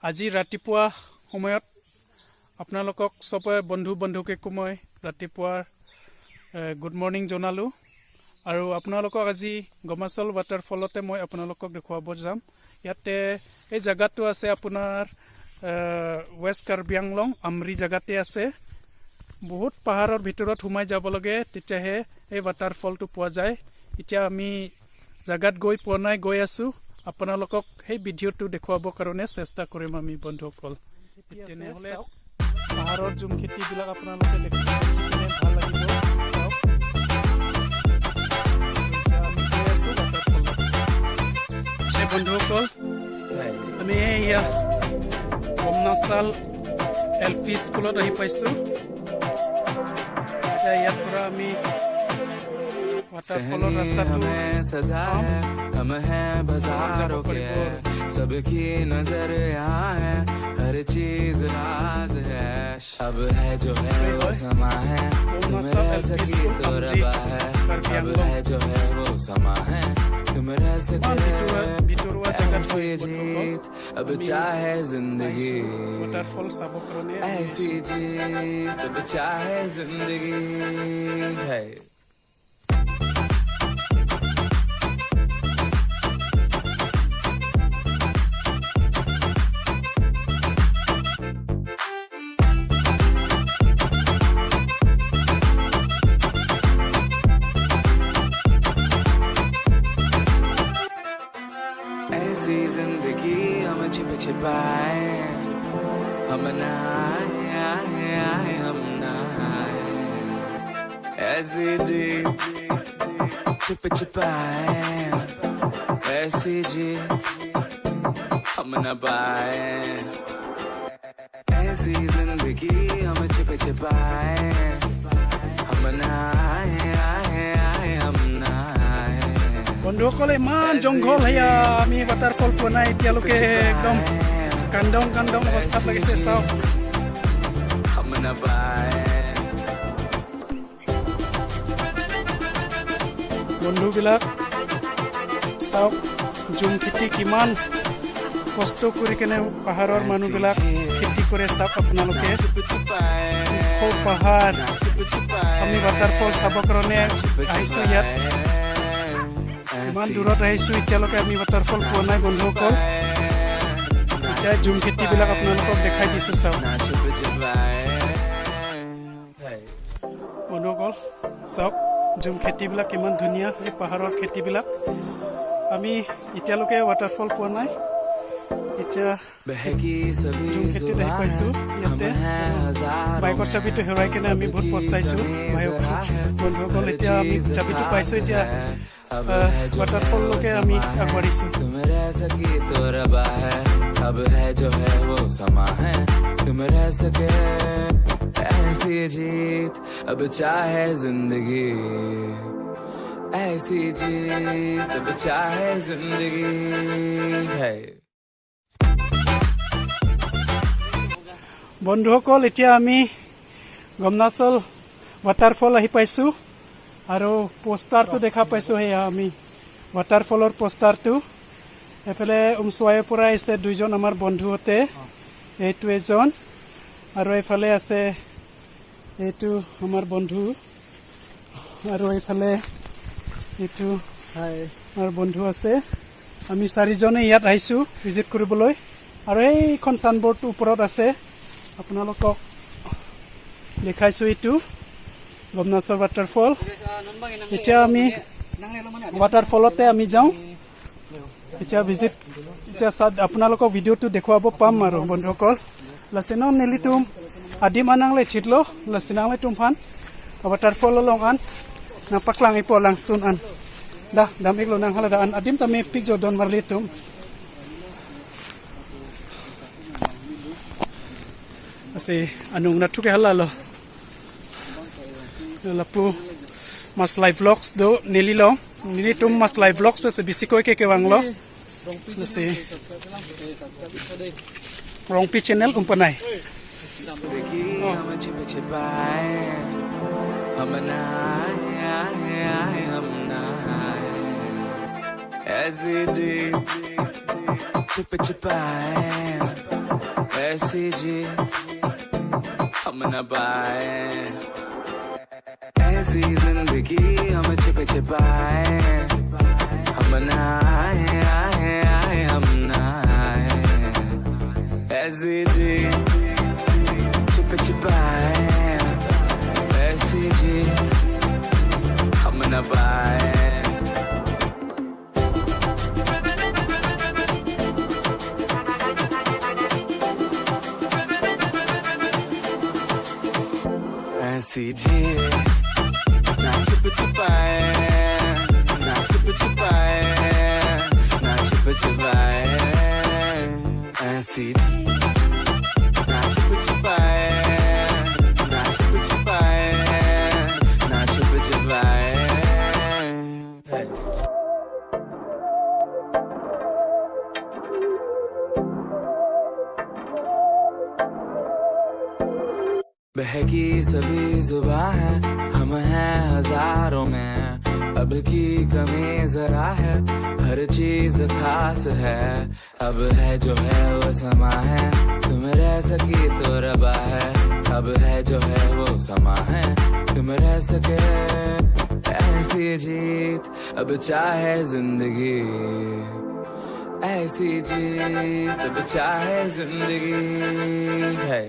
আজি ৰাতিপুৱা সময়ত আপোনালোকক চবৰে বন্ধু বান্ধৱীকো মই ৰাতিপুৱাৰ গুড মৰ্ণিং জনালোঁ। আৰু আপোনালোকক আজি গমাচল ৱাটাৰফলতে মই আপোনালোকক দেখুৱাব যাম। ইয়াতে এই জেগাটো আছে আপোনাৰ ৱেষ্ট কাৰ্বি আংলং আমৰি জেগাতে আছে। বহুত পাহাৰৰ ভিতৰত সোমাই যাব লাগে, তেতিয়াহে এই ৱাটাৰফলটো পোৱা যায়। এতিয়া আমি জেগাত গৈ পোৱা নাই, গৈ আছোঁ। আপোনালোকক সেই ভিডিঅ'টো দেখুৱাবৰ কাৰণে চেষ্টা কৰিম আমি বন্ধুসকল। তেনেহ'লে পাহাৰৰ জুম খেতিবিলাক আপোনালোকে দেখি কিনে ভাল লাগিব। চাওক, এতিয়া আমি গৈ আছোঁ ৱাটাৰফলত। বন্ধুসকল, আমি এইয়া গমনাচাল এল পি স্কুলত আহি পাইছোঁ। এতিয়া ইয়াৰ পৰা আমি ৱাটাৰফলৰ ৰাস্তাটো हमें सजा है, हम हैं बाजारों के। सबकी नजर यहाँ है, हर चीज राज है। अब है जो है वो समा है, तुम रह सकी तो रबा है। अब है जो है वो समा है, तुम रह सके ভিতৰুৱা জেগাত ऐसी जीत अब चाहे जिंदगी। ৱাটাৰফল চাবৰ কাৰণে ऐसी जीत अब चाहे जिंदगी है। ऐसी जिंदगी हम छिप छिपाए, हम नहाए आए आए, हम नहाए। ऐसी जी छिप छिपाए, ऐसी जी हम न पाए। ऐसी जिंदगी हम छिप छिपाए, हम नहाए आए आए, हम नहाए। বন্ধুসকল, ইমান জংঘল, সেয়া আমি ৱাটাৰফল পোৱা নাই এতিয়ালৈকে। একদম কান্দং কান্দং অৱস্থাত লাগিছে, চাওক। हम न पाए। বন্ধুবিলাক, চাওক, জুম খেতি কিমান কষ্ট কৰি কেনে পাহাৰৰ মানুহবিলাক খেতি কৰে, চাওক আপোনালোকে। छिप छिपाए। ওখ পাহাৰ। छिप छिपाए। আমি ৱাটাৰফল চাবৰ কাৰণে আহিছোঁ ইয়াত। ইমান দূৰত আহিছোঁ, এতিয়ালৈকে আমি ৱাটাৰফল পোৱা নাই বন্ধুসকল। এতিয়া জুম খেতিবিলাক আপোনালোকক দেখাই দিছোঁ, চাওক। ना छिप छिपाए। বন্ধুসকল, চাওক, জুম খেতিবিলাক কিমান ধুনীয়া, এই পাহাৰৰ খেতিবিলাক। আমি এতিয়ালৈকে ৱাটাৰফল পোৱা নাই। এতিয়া बहकी सभी জুম খেতিত আহি পাইছোঁ ইয়াতে। বাইকৰ চাবিটো হেৰুৱাই কেনে আমি বহুত পস্তাইছোঁ ভাই বন্ধুসকল। এতিয়া আমি চাবিটো পাইছোঁ, এতিয়া ৱাটাৰফললৈকে আমি আগবাঢ়িছোঁ। तुम रह सकी तो रबा है। अब है जो है वो समा है, तुम रह सके। ऐसी जीत अब चाहे जिंदगी, ऐसी जीत अब चाहे जिंदगी है। বন্ধুসকল, এতিয়া আমি গমনাচল ৱাটাৰফল আহি পাইছোঁ আৰু পোষ্টাৰটো দেখা পাইছোঁ। সেয়া আমি ৱাটাৰফলৰ পোষ্টাৰটো। এইফালে উমচুৱাইৰ পৰা আহিছে দুইজন আমাৰ বন্ধুহঁতে, এইটো এজন আৰু এইফালে আছে এইটো আমাৰ বন্ধু আৰু এইফালে এইটো আমাৰ বন্ধু আছে। আমি চাৰিজনে ইয়াত আহিছোঁ ভিজিট কৰিবলৈ। আৰু এইখন চাইনবৰ্ডটো ওপৰত আছে, আপোনালোকক দেখাইছোঁ, এইটো গমনাচৰ ৱাটাৰফল। এতিয়া আমি ৱাটাৰফলতে আমি যাওঁ এতিয়া ভিজিট। এতিয়া চাত আপোনালোকক ভিডিঅ'টো দেখুৱাব পাম আৰু বন্ধুসকল। লাচিনাং নেলিতুম adim anang le chitlo lasinang le tumpan waterfall long an napaklang ipo langsun an dah dam iklo nang hala an adim tami pik jo don marli tum ase anung na thuke hala lo lapu mas live vlogs do nili lo nili tum mas live vlogs pe bisi koi ke kewang lo ase Rongpi channel umpanai. जिंदगी हम छिप छिपाए, हम नहाए आए आए, हम नहाए। ऐसी जी छिप छिपाए। ऐसी जीत हम न पाए, ऐसी जिंदगी हम छिप छिपाए, हम ना आए आए आए, हम ना आए। ऐसी जीत छिप छिपाए, ऐसी जीत हम न पाए। ऐसी जीत ना छिप छिपाए, ना छिप छिपाए, ना छिप छिपाए। ऐसी ना छिप छिपाए, ना छिप छिपाए, ना छिप छिपाए। Hey. बहकी सभी जुबा है, हम हैं हजारों में, अब की कमी जरा है, हर चीज खास है। अब है जो है वो समा है, तुम रह सकी तो रबा है। अब है जो है वो समा है, तुम रह सके। ऐसी जीत अब चाहे जिंदगी, ऐसी जीत अब चाहे जिंदगी है।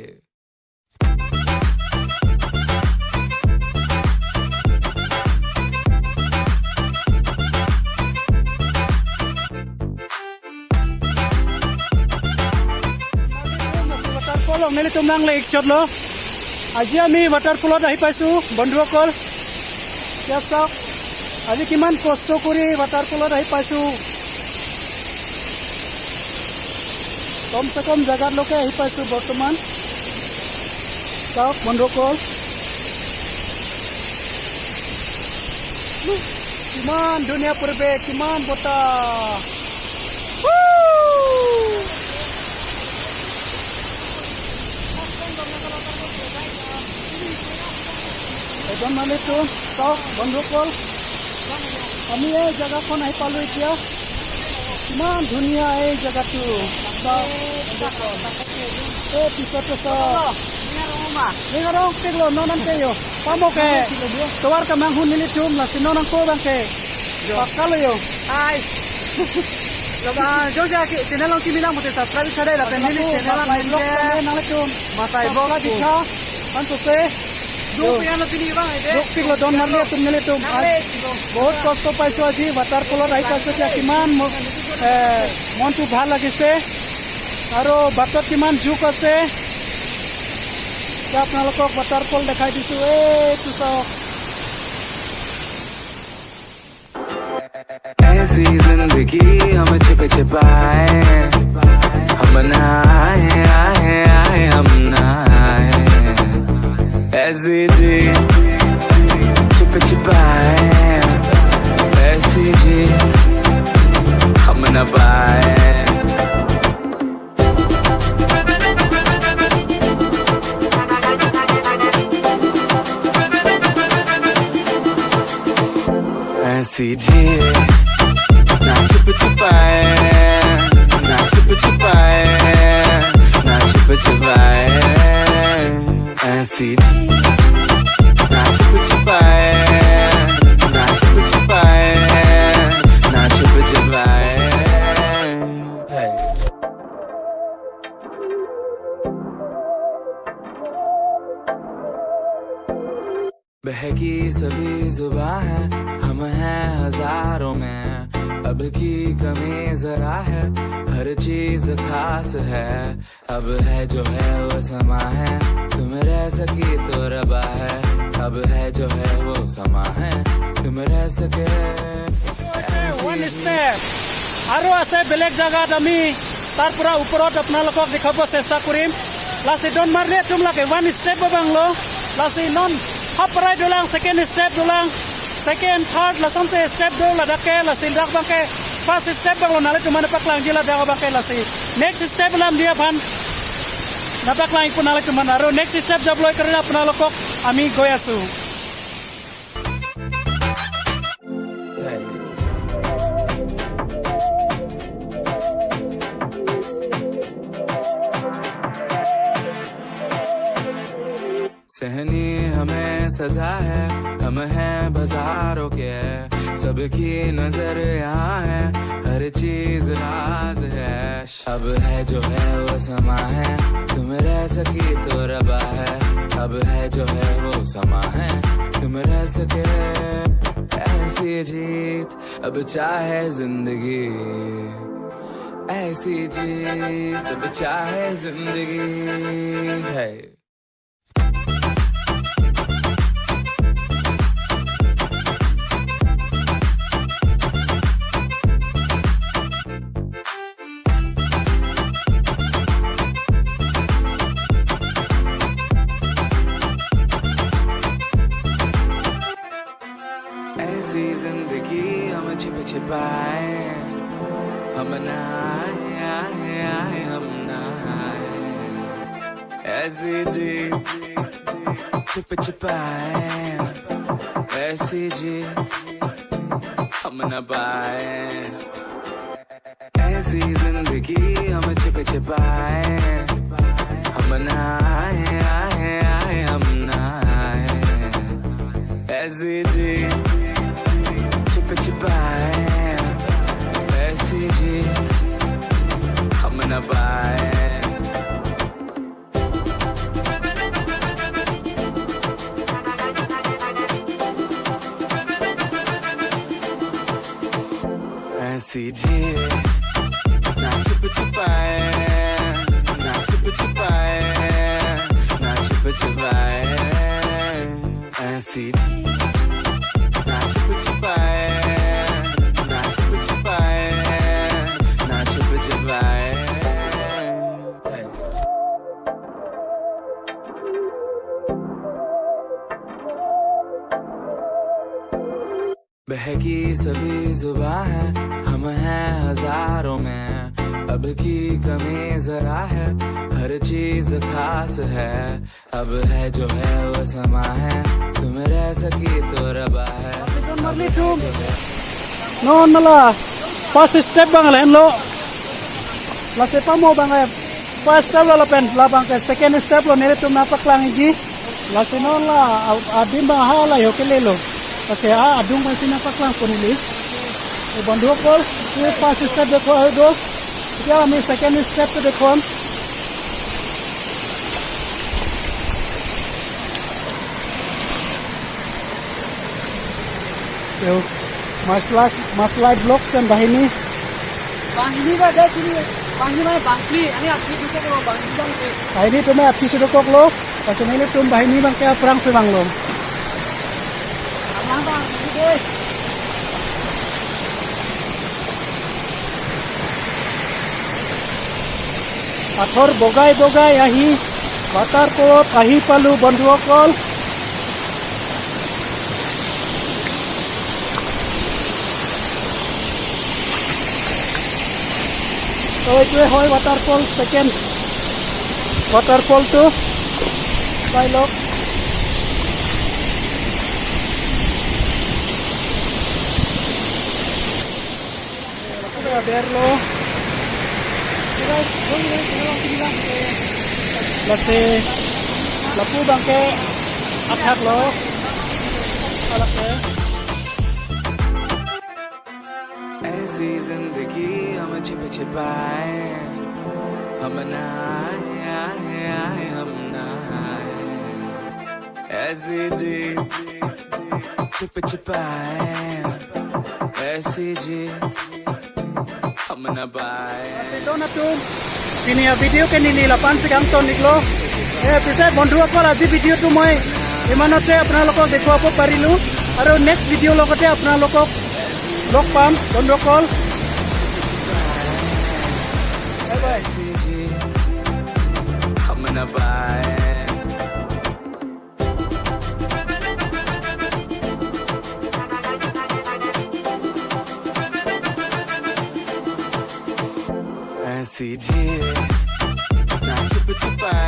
ৱাটাৰফল অংলি তুমনাং লেক চলো। আজি আমি ৱাটাৰফলত আহি পাইছোঁ বন্ধুসকল। এতিয়া চাওক, আজি কিমান কষ্ট কৰি ৱাটাৰফলত আহি পাইছোঁ। কমচে কম জেগালৈকে আহি পাইছোঁ বৰ্তমান। চাওক বন্ধুসকল, কিমান ধুনীয়া পৰিৱেশ, কিমান বতাহ। Woo! এজন মালিকটো চাওক বন্ধুসকল, আমি এই জেগাখন আহি পালোঁ এতিয়া। কিমান ধুনীয়া এই জেগাটো, চাওক বন্ধুসকল। এই পিছতে চাওক। Ningarong tiglo nonan kayo. Pamo ke tuwar ka manghun nilitum la sinonang ko bang ke. Pakalo yo. Hi. Loba joja ki channel ki milang mote subscribe chhare la family channel la Nalitum. Masai Bok dikha. Anto se du piano tini bang ide. দুখ tiglo don marli tum nilitum. বহুত কষ্ট পাইছোঁ আজি ৱাটাৰফলত আহি পাইছোঁ। এতিয়া কিমান মনটো ভাল লাগিছে আৰু বাটত কিমান জোক আছে। এতিয়া আপোনালোকক ৱাটাৰফল দেখাই দিছোঁ। এইটো চাওক। ऐसी जिंदगी हम छिप छिपाए, हम ना आए आए आए, हम ना आए। ऐसी जीत छिप छिपाए, ऐसी जीत हम न पाए। ऐसी जीत ना छिप छिपाए, ना छिप छिपाए, ना छिप छिपाए। ऐसी ना छिप छिपाए, ना छिप छिपाए, ना छिप छिपाए। Hey. बहकी सभी जुबा है, हम हैं हजारों में, अब की कमी जरा है, हर चीज खास है। अब है जो है वो समा है, तुम रह सकी तो रबा है। अब है जो है वो समा है, तुम रह सके। ওৱান ষ্টেপ আৰু আছে বেলেগ জেগাত, আমি তাৰ পৰা ওপৰত আপোনালোকক দেখুৱাব চেষ্টা কৰিম। লাচি ডন মাৰলে তোমালোকে ওৱান ষ্টেপ বাংলো লাচি নন হাপৰাই দোলাং ছেকেণ্ড ষ্টেপ দোলাং ছেকেণ্ড থাৰ্ড লাচনতে ষ্টেপ দৌ লাদাকে লাচি দাক বাংকে ফাৰ্ষ্ট ষ্টেপ বাংলো নালে তোমাৰ পাকলাং জিলা দাক বাংকে লাচি নেক্সট ষ্টেপ লাম দিয়া ভান নাপাকলাং একো নালে তোমাৰ আৰু নেক্সট ষ্টেপ যাবলৈ কাৰণে আপোনালোকক আমি গৈ আছোঁ। Hey. सजा है, हम हैं बाजारों के, सबकी नजर यहाँ है, हर चीज राज है। अब है जो है वो समा है, तुम रह सकी तो रबा है। अब है जो है वो समा है, तुम रह सके ऐसी जीत अब चाहे जिंदगी, ऐसी जीत अब चाहे जिंदगी है। ऐसी जिंदगी हम छिप छिपाए, हम नहाए आए आए, हम नहाए। ऐसी जी छिप छिपाए, ऐसी जी हम न पाए। ऐसी जिंदगी हम छिप छिपाए, हम नहाए आए आए, हम नहाए। ऐसी जी छिप छिपाए, ऐसी जी हम न पाए। ऐसी जी ना छिप छिपाए, ना छिप छिपाए, ना छिप छिपाए। ऐसी ना छिप छिपाए, ना छिप छिपाए, ना छिप छिपाए। Hey. बहकी सभी जुबा है, हम हैं हजारों में, अब की कमी जरा है, हर चीज खास है। अब है जो है वो समा है, तुम रह सकी तो रबा है। No nala first step bang len lo la se pa mo bang first step lo la pen la bang ke second step lo nere tum na paklang ji la se no la adim bang ha la yo ke le lo la se a adung bang sina paklang konili। এই বন্ধুসকল, এই first step দেখুওৱা হৈ গ'ল। এতিয়া আমি second ষ্টেপটো দেখুৱাম। মাছলা মাছলাই blocks বাহিনী। বাহিনী বা দে তুমি বাহিনী মানে বাংলি ani apni duka ko বাহিনী bang। বাহিনী তুমি office kok lo kasi nili tum বাহিনী bang kaya perang sebang lo। Allah bang deh। পাথৰ বগাই বগাই আহি ৱাটাৰফলত আহি পালো বন্ধুসকল। তো এইটোৱে হয় ৱাটাৰফল, ছেকেণ্ড ৱাটাৰফলটো চাই লওক। Berlo lase lapu bangke athak lo alake। ऐसी जिंदगी हम छिप छिपाए, हम नहाए आए आए, हम नहाए। ऐसी जी छिप छिपाए, ऐसी जी हम न पाए। নতুন ভিডিঅ' কে নিলি লাপান চিগাং তো নিকলো। পিছে বন্ধুসকল, আজি ভিডিঅ'টো মই ইমানতে আপোনালোকক দেখুৱাব পাৰিলোঁ আৰু নেক্সট ভিডিঅ'ৰ লগতে আপোনালোকক লগ পাম বন্ধুসকল। Bye bye. ऐसी जी हम न पाए। ऐसी जी ना छिप छिपाए।